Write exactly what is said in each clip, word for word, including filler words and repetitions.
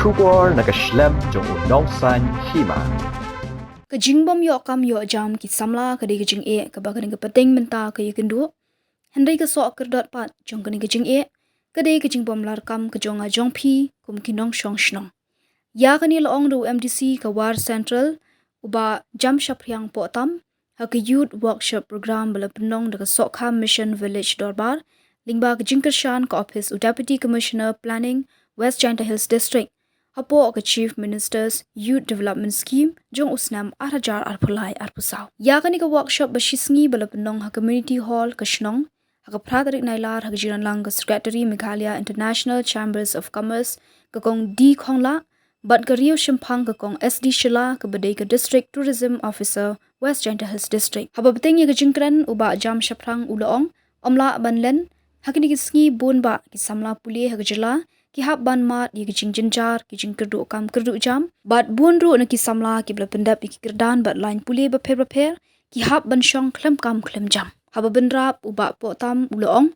Khubor na ka shlem jong u nongsaiñ hima. Ka jingbym ïoh kam ïoh jam ki samla ka dei ka jingeh kaba ka dang ka pateng mynta ka ïakynduh. Hynrei ka soh kyrdot pat jong kane ka jingeh ka dei ka jingbym larkam ka jong nga jong phi kum ki nongshong shnong. Ïa kane la ong da u M D C ka War Central, u Bah Jamshaphriang Pohtam, ha ka Youth Workshop Program ba la pynlong da ka Sohkham Mission Village Dorbar, lyngba ka jingkyrshan ka ophis u Deputy Commissioner Planning, West Jaintia Hills District, hapoh ka Chief Minister's Youth Development Scheme jong u snem ar hajar arphew lai arphew saw. Ïa kane ka workshop ba shisngi ba la pynlong ha Community Hall ka shnong, ha ka phra tarik Nailar, ha ka jingïalang ka Secretary Meghalaya International Chambers of Commerce, ka Kong D Khonglah, bad ka riew shemphang ka Kong S D Shylla, kaba dei ka District Tourism Officer, West Jaintia Hills District. Haba bteng ïa ka jingkren, u Bah Jamshaphriang u la ong, ym lah ban len, ha kine ki sngi bun bah ki samla pule ha ka jylla ki hap ban mad ïa ki jingjynjar, ki jingkyrduh kam kyrduh jam, bad bun ruh na ki samla kiba la pyndep ïa ki kyrdan bad lain pule bapher bapher ki hap ban shong khlem kam khlem jam. Haba bynrap, u Bah Pohtam u la ong,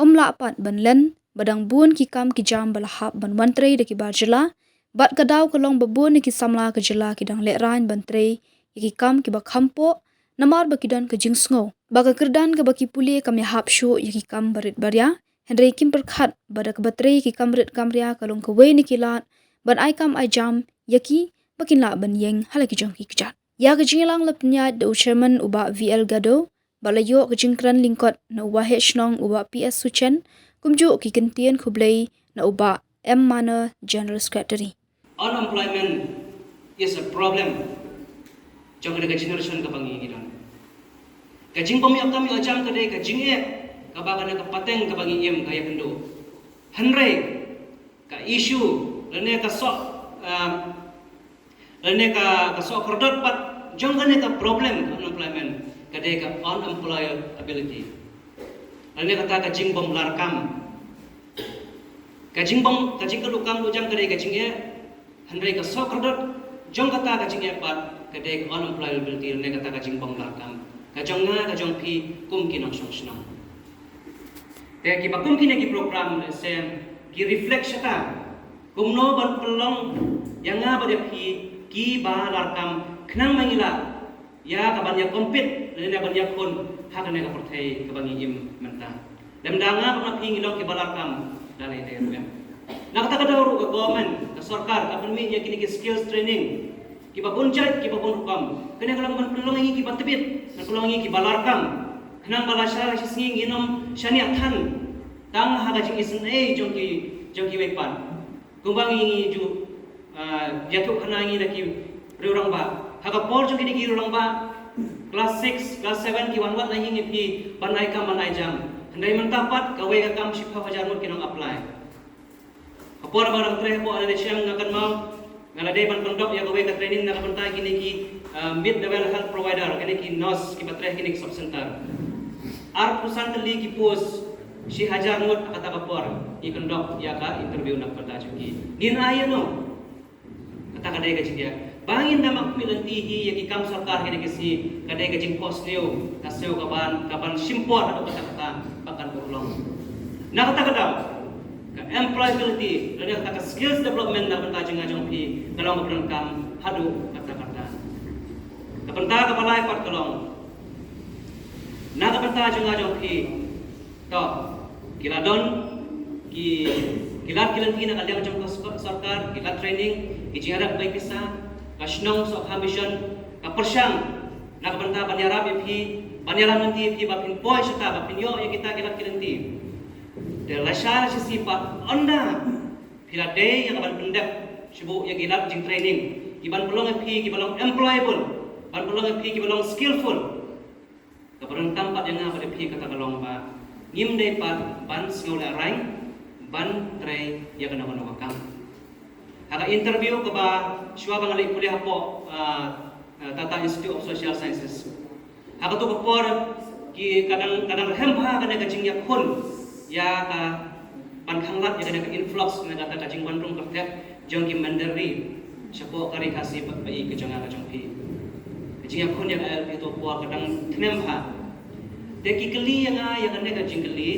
ym lah pat ban len, ba dang bun ki kam ki jam ba la hap ban wan trei da ki bar jylla, bad ka daw ka long ba bun na ki samla ka jylla ki dang lehraiñ ban trei ïa ki kam kiba kham poh, namar ba ki don ka jingsngew ba ka kyrdan kaba ki pule kam ïahap shuh ïa ki kam barit baria, hynrei kim pyrkhat ba da kaba trei ïa ki kam rit kam ria ka long kawei na ki lad ban ai kam ai jam ïa ki ba kin lah ban ïeng ha la ki jong ki kjat. Ïa ka jingïalang la pynïaid da u Chairman u Bah V L Gado, bad la ïoh ka jingkren lyngkot na u Waheh Shnong u Bah P S Suchen, kumjuh ki kyntien khublei na u Bah M Mano, General Secretary. Unemployment is a problem jong kane ka generation kaba ngi ngi don. Ka jingbym ïoh kam ïoh jam ka dei ka jingeh kaba kane ka pateng kaba ngi im ka ïakynduh. Hynrei ka issue lane ka soh, um, lane ka, ka soh kyrdot pat jong kane ka problem ka unemployment ka dei ka unemployability. Lane kata ka jingbym larkam. Ka jingbym, ka jingkyrduh kam kyrduh jam ka dei ka jingeh, hynrei ka soh kyrdot jong kata ka jingeh pat ka dei ka unemployability, lane kata ka jingbym larkam ka jong nga ka jong phi kum ki nongshong shnong. Te kiba kum kine ki program lehse ki reflect shata kumno ban pynlong ïa nga bad ïa phi kiba larkam khnang ba ngi lah ïa kaban ïa compete lane ban ïakhun ha kane ka pyrthei kaba ngi im mynta. Lymda nga bad phi ngi long kiba larkam da lei lei ruh em. Na kata ka daw ruh ka government, ka sorkar ka pynmih ïa kine ki skills training kiba bun jait kiba bun rukom. Kane ka long ban pynlong ïa ngi kiba tbit, ban pynlong ïa ngi kiba larkam. Khnang ba lashai lashisngi ngin ym shaniah than tang ha ka jingisynei jong ki, jong kiwei pat. Kumba ngi, ngi ju, ah, ïathuh khana ngi da ki riew rangbah. Ha ka por jong kine ki riew rangbah, class six, class seven ki wan wad na ïing ïa phi ban ai kam ban ai jam. Hynrei mynta pat kawei ka kam shiphew hajar ngut ki nong apply. Ka por ba dang trei hapoh N H M nga kynmaw nga la dei ban pyndok ïa kawei ka training na ka bynta kine ki, ah, mid level health provider, kine ki nurse kiba trei kine ki sub center. Arphew san tylli ki post, shi hajar ngut ha kata ka por ngi kyndok ïa ka interview na ka bynta jong ki. Ngin ai ïa no? Kata ka dei ka jingeh. Ba ngin da mak phi lynti hi ïa ki kam sorkar kine ki sngi ka dei ka jingphohsniew, ka sniew kaban, kaban shim por haduh katta katta ba kan urlong. Na kata ka daw ka employability lane kata ka skills development na ka bynta jong nga jong phi ka long kaba donkam haduh katta katta. Ka bynta kaba lai pat ka long na ka bynta jong nga jong phi. To, ki la don ki, ki lad ki lynti na ka liang jong ka sor-, sorkar, ki lad training, ki jingïarap bai pisa, ka shnong Sohkham Mission ka pyrshang na ka bynta ban ïarap ïa phi, ban ïalam lynti ïa phi ba phin poi shata, ba phin ïoh ïa kita ki lad ki lynti. Te lashai lashisngi pat ynda phi la dei ïa kaban pyndep shibun ïa ki lad jingtraining kiban pynlong ïa phi kiba long employable, ban pynlong ïa phi kiba long skillful. Kaba donkam pat ïa nga bad ïa phi kata ka long ba ngim dei pat ban sngew lehraiñ ban trei ïa kano kano ka kam. Ha ka interview kaba shuwa ba nga leit pule hapoh, ah, ah, Tata Institute of Social Sciences, ha kato ka por ki ka dang, ka dang rhem bha kane ka jingïakhun ïa ka ban khanglad ïa kane ka influx ne kata ka jingwan rung kyrtep jong ki minder ri shapoh ka ri Khasi bad ba i ka jong nga ka jong phi. Ka jingïakhun ïa ka I L P to por ka dang thnem bha. Te ki kylli ïa nga ïa kane ka jingkylli.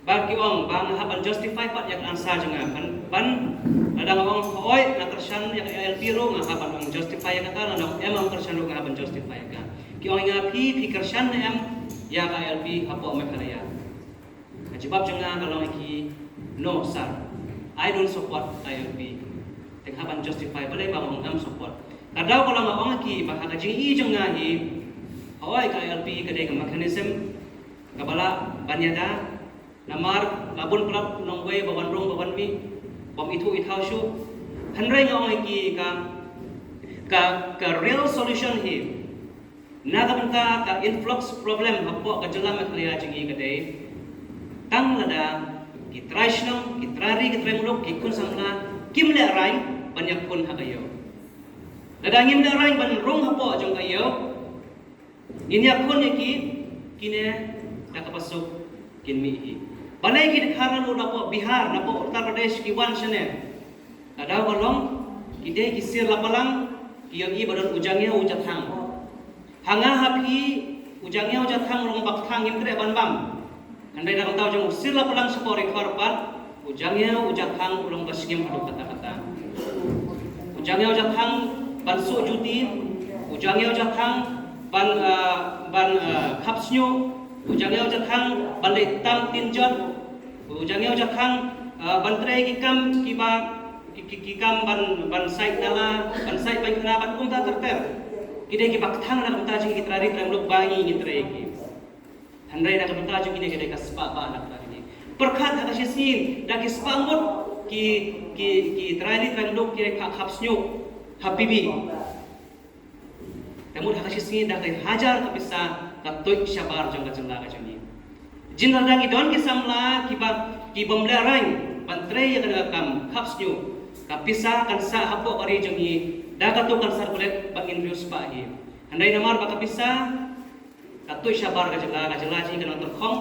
Ba ki ong ba nga hap ban justify pat ïa ka answer jong nga, ban, Ban, lada nga ong hooid nga kyrshan ïa ka I L P ruh nga hap ban ong justify ïa kata, lada ong em nga kyrshan ruh nga hap ban justify ïa ka. Ki ong ïa nga phi, phi kyrshan ne em ïa ka I L P hapoh Meghalaya? Ka jubab jong nga ka long ïa ki, no sir, I don't support I L P. Te nga hap ban justify balei ba nga ong ngam support. Ka daw ka long nga ong ïa ki ba ha ka jingïohi jong nga hi, hooid ka I L P ka dei ka mechanism kaba lah ban ïada, namar la bun palat u nongwei ba wan rung ba wan mih, bym ithuh ithaw shuh. Hynrei nga ong ïa ki ka, ka, ka real solution hi na ka bynta ka influx problem hapoh ka jylla Meghalaya jong ngi ka dei tang lada ki trai shnong, ki trai ri, ki trai muluk, ki khun samla kim lehraiñ ban ïakhun ha ka ïew. Lada ngim lehraiñ ban rung hapoh jong ka ïew, ngin ïakhun ïa ki, kine da kaba suk kin mih hi. Balei ki Dkhar naduh napoh Bihar, napoh Uttar Pradesh ki wan shane? Ka daw ka long ki dei ki sir lapalang, ki ïohi ba don u jangïaw u jathang. Ha nga ha phi u jangïaw u jathang u long ba kthang ngim treh ban bam. Hynrei na ka bynta jong u sir lapalang shapoh ri khor pat, u jangïaw u jathang u long ba sngim haduh katta katta. U jangïaw u jathang ban suh juti, u jangïaw u jathang ban, ah, ban, ah, khap shñiuh, u jangïaw u jathang ban leit tam tin jot, u jangïaw u jathang, ah, ban trei ki kam kiba, ki, ki, ki kam ban, ban sait nala, ban sait baiñ khana, ban kumta ter ter. Ki dei kiba kthang na ka bynta jong ki trai ri trai muluk ba ngi ngin trei ïa ki. Hynrei na ka bynta jong kine ki dei ka spah bah na ka bynta jong ki. Pyrkhat ha ka shisien da ki spah ngut ki, ki, ki trai ri trai muluk ki dei khap, khap shñiuh ha P B. Te mut ha ka shisien da ki hajar ka pisa ka tuid shabar jong ka jylla ka jong ngi. Jin lada ngi don ki samla kiba, ki bym lehraiñ ban trei ïa kane ka kam khap shñiuh, ka pisa kan sah hapoh ka ri jong ngi, da kato kan circulate ba ngin riewspah hi. Hynrei namar ba ka pisa ka tuid shabar ka jylla, ka jylla jong ngi ka nang tyrkhong,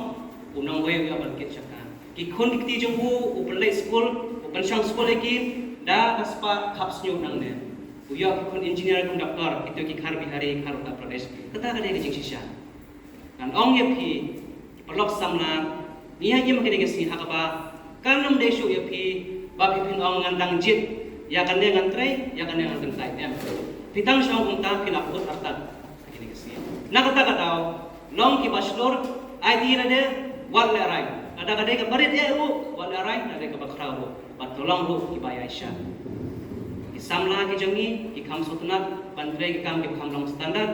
u nongwei u ïoh ban kit jaka. Ki khun ki kti jong u, u pynleit skul, u pynshong skul ïa ki da ka spah khap shñiuh nangne. U ïoh ki khun engineer, khun doctor, kito ki Dkhar Bihari, Dkhar Uttar Pradesh. Kata ka dei ka jingshisha. Ngan ong ïa phi ki paralok samla, ngi ïa im ha kine ki sngi ha kaba kan ym dei shuh ïa phi ba phi phin ong ngan dang jied, ïa kane ngan trei, ïa kane ngan kyntait, em. Phi tang shong kumta phi la kut artat. Na kata ka daw, long kiba shlur, aiti lade wat lehraiñ. Lada ka dei kaba rit eh ruh wat lehraiñ, lada ka dei kaba khraw ruh. Bad to long ruh kiba ïaishah. Ki samla ki jong ngi ki kham sngewtynnat ban trei ki kam kiba kham long standard,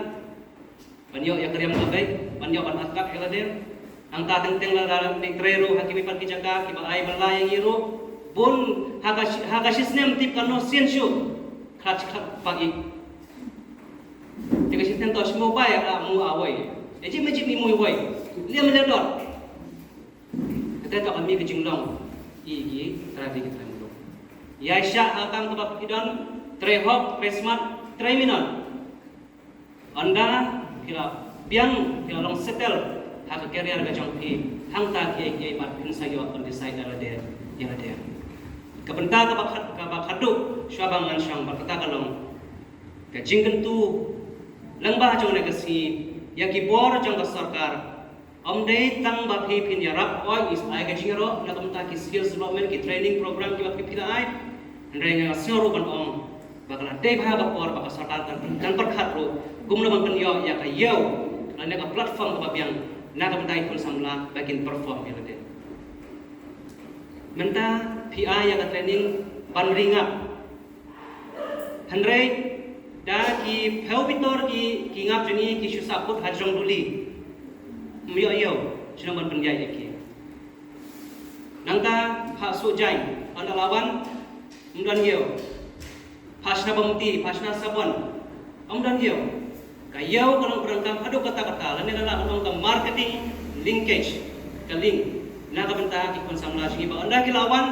ban ïoh ïa ka riam ka beit, ban ïoh ban atlak ïa lade. Nangta teng teng lada leit trei ruh ha kiwei pat ki jaka kiba ai bylla ïa ngi ruh, bun ha ka shi, ha ka shi snem tip katno sien shuh. Khlad shi khlad pang ïeit. Te ka shi snem to shi mo bai, ah, mo ah wei. Ejip ejip ngi mo wei. Liam liam dot. Kata to ka mih ka jinglong ïa ki trai ri ki trai muluk. Ïaishah ha ka kam kaba phi don, trei hok, trei smat, trei minot. Ynda phi la biang, phi la long settle ha ka career ka jong phi, hangta kiei kiei pat phin sa ïoh ban decide ïa lade, ïa lade. Ka bynta kaba khad, kaba khadduh shuwa ba ngan shong bad kata ka long ka jingkyntu lyngba jong kane ka sngi ïa ki bor jong ka sorkar. Ym dei tang ba phi phin ïarap, oi, is ai ka jingïaroh na ka bynta ki skills development, ki training program kiba phi phi la ai. Hynrei nga sngew ruh ban ong ba ka la dei bha ka por ba ka sorkar kan, kan pyrkhat ruh kumno ban pynïoh ïa ka ïew lane ka platform kaba biang na ka bynta ki khun samla ba kin perform ïa lade. Mynta phi ai ïa ka training ban ri ngap. Hynrei da ki phew bitor ki, ki ngap jong ngi ki shu sah kut ha jrong duli. Ym ïoh ïew shuh ban pynïaid ïa ki. Nangta phah suh jaiñ, ynda la wan ym don ïew. Phah shna bymti, phah shna sabon, ym don ïew. Ka ïew ka long pyrshang kam haduh katta katta, lane lada ka long ka marketing linkage, ka link na ka bynta ki khun samla jong ngi ba ynda ki la wan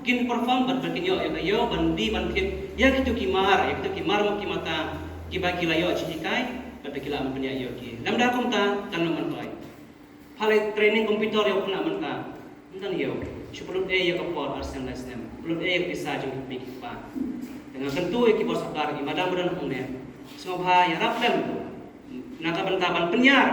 kin perform bad ba kin ïoh ïa ka ïew ban die ban thied ïa kito ki mar, ïa kito ki mar muh ki mata kiba ki la ïoh jinghikai bad ba ki la ym pynïaid ïew ki. Lymda kumta kan ym myntoi. Phah leit training computer ïa u khynnah mynta. Ym don ïew. Shu pynlut ei ïa ka por ar snem lai snem. Pynlut ei ïa ka pisa jong ki kmie ki kpa. Te nga kyntu ïa ki bor sorkar, i madam ba don hangne, sngewbha ïarap lem na ka bynta ban pynïar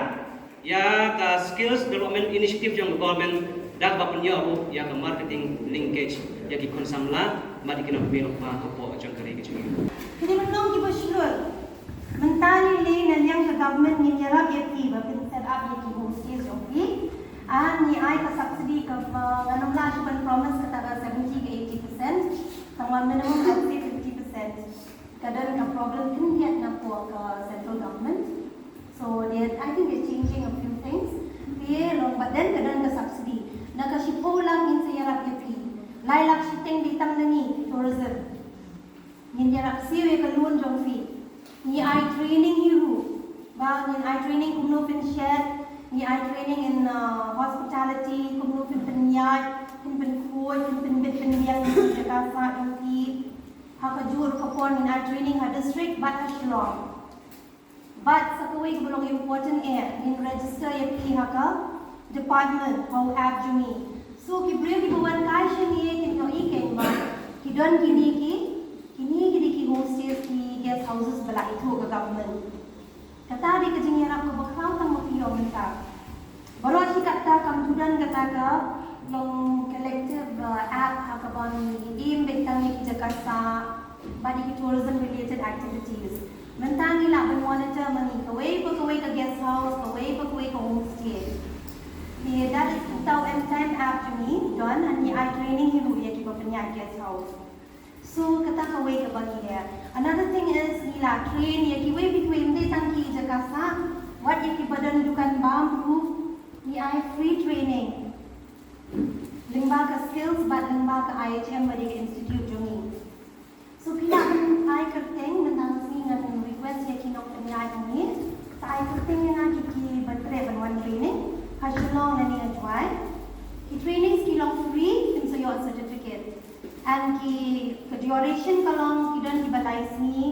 ïa ka skills development initiative jong ka government Da kaba pynïoh ruh ïa ka marketing linkage ïa ki khun samla bad ïa ki nongkmie nongkpa hapoh jong ka ri ka jong ngi. Ki dei ban long kiba shlur. Mynta lei lei na liang ka government ngin ïarap ïa phi ba phin set up ïa ki homestays jong phi. Ar ngi ai ka subsidy kaba ngan ym lah shuh ban promise kata ka seventy ka eighty percent. Tangba minimum I'd say fifty percent. Ka don ka problem khyndiat na ka central government. So they, I think they're changing a few things. Te long bad then ka don ka subsidy. Na ka shiphew lak ngin sa ïarap ïa phi. Lai lak shiteng dei tang na ngi tourism. Ngin ïarap siew ïa ka loan jong phi. Ngi ai training hi ruh. Ba ngin ai training kumno phin shet. Ngi ai training in uh, hospitality, kumno phin pynïaid, phin pynkhuid, phin pynbit pynbiang ïa ka jaka sah jong phi. Ha kajuh ka por ngin ai training ha district bad ha Shillong. Bad sa kawei kaba long important eh, ngin register ïa phi ha ka department, ha u app jong ngi. So ki briew kiba wan kai sha ngi kin ïohi kein ba ki don kine ki, kine ki dei ki homestays, ki guest houses ba la ithuh ka government. Kata dei ka jingïarap kaba khraw tang ma phi ïoh mynta. Baroh shi katta kam ju don kata ka long collective uh, app ha kaba ngi im beit tang ïa ki jaka sah bad ïa ki tourism related activities. Mynta ngi lah ban monitor ma ngi kawei pa kawei ka guest house, kawei pa kawei ka homestay. Te that is uta u M Time app jong ngi don, ngi ai training hi ruh ïa kiba pynïaid guest house. So kata kawei kaba ngi leh. Another thing is ngi la train ïa kiwei pa kiwei, ym dei tang ki jaka sah, wat ïa kiba don dukan bam ruh ngi ai free training lyngba ka skills bad lyngba ka I H M bad ïa ka institute jong ngi. So phi lah ban ai kyrteng, mynta ka sngi ngan request ïa ki nongpynïaid jong ngi. Sa ai kyrteng ïa nga ki kiba treh ban wan training ha Shillong lane ha Jowai. Ki trainings ki long free, kin sa ïoh certificate. And ki, ka duration ka long, ki don kiba lai sngi,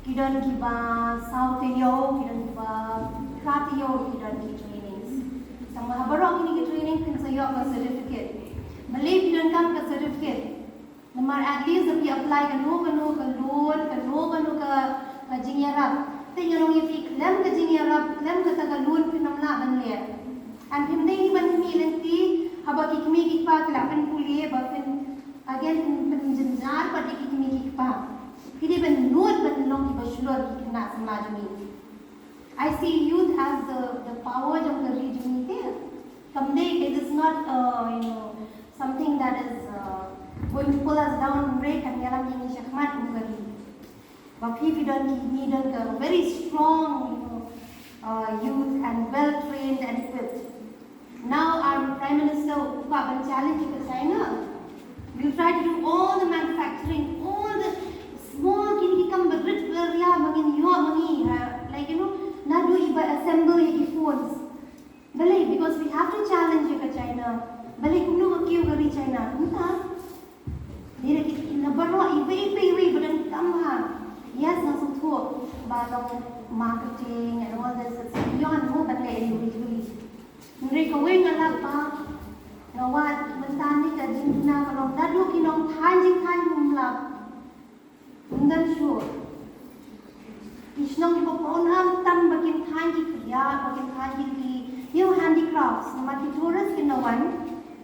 ki don kiba saw taïew, ki don kiba phra taïew, ki don ki trainings. Tangba ha baroh kine ki training phin sa ïoh ka certificate. Balei phi donkam ka certificate? Namar at least da phi apply kano kano ka loan, kano kano ka, ka jingïarap. Te ngan ong ïa phi, khlem ka jingïarap, khlem kata ka loan phin ym lah ban leh. And phim dei hi ban khmih lynti, haba ki kmie ki kpa ki la pynpule ba phin, again phin, pynjynjar pat ïa ki kmie ki kpa. Phi dei ban nud ban long kiba shlur ki khynnah samla jong ngi. I see youth as the, the power jong ka ri jong ngi te. Kam dei, it is not uh, you know, something that is uh, going to pull us down, re kan ïalam ïa ngi shakhmat kum ka ri. Ba phi phi don ki, ngi don ka very strong, you know, uh, youth and well trained and equipped. Now our Prime Minister u kwah ban challenge ïa ka China. We'll try to do all the manufacturing, all the small kine ki kam barit baria ba ngin ïoh ma ngi, uh, like you know, naduh i ba assemble ïa ki phones. Balei, because we have to challenge ïa ka China. Balei kumno ka kiew ka ri China. Mynta Dei na ki, na baroh iwei pa iwei ba donkam ha. Yes, nga sngewthuh ba long marketing and all this, it's beyond mo ban leh individually. Hynrei kawei nga lap ba nga wad mynta ne ka jingduna ka long naduh ki nongthaiñ jingthaiñ hum lap. Ym don shuh. Ki shnong kiba pawnam tam ba kin thaiñ ki khriat, ba kin thaiñ ki, ki, you know, handicrafts. Namar ki tourist kin wan,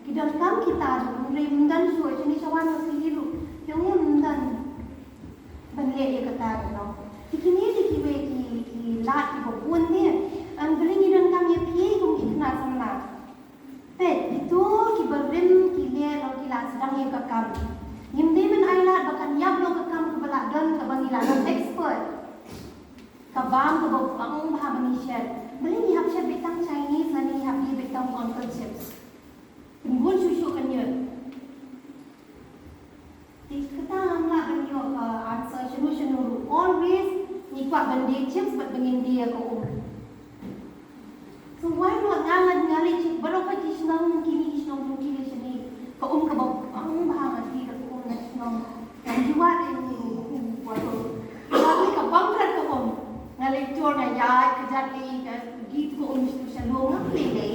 ki donkam kita ruh, hynrei ym don shuh, shane sha wan ka sili ruh. Ki ong ym don ban leh ïa kata ruh, no. Te kine dei kiwei ki, ki lad kiba bun ne. Ym, balei ngi donkam ïa phi kum ki khynnah samla. Peit, kito kiba rim ki leh long ki la sdang ïa ka kam. Ngim dei ban ai lad ba kan ïap long ka kam kaba la don kaba ngi la long expert. Ka bam kaba bang bha ba ngi shet. Balei ngi hap shet beit tang Chinese lane ngi hap die beit tang Uncle Chips. Pynbun shuh shuh kan ïoh. Te kata ngam lah ban ïoh ka answer shano shano ruh. Always ngi kwah ban die chips bad ba ngin die ïa ka um. So why not nga, nga, nga leh check baroh ka ki shnong, kine ki shnong jong ki lei shane. Ka um kaba bang bha nga die ka um na shnong. Nga ju wad ïa u, u, u, u, u, ka bang krat ka um. Nga leit tour nga ïaid ka jaka ka git ka um sha lum nga lei lei.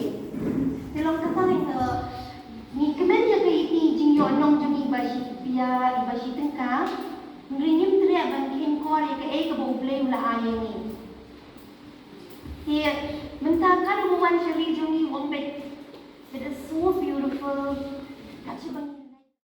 Te long kata ngi ka, ngi kmen ïa ka, i jingïoh nong jong ngi ba shi pia, i ba shi tyngka. Hynrei ngim treh ban kheiñ kor ïa kaei kaba U Blei u la ai ïa ngi. Te mynta ka dei u wan sha ri jong ngi u ong beit, beit da So beautiful. Kat shaba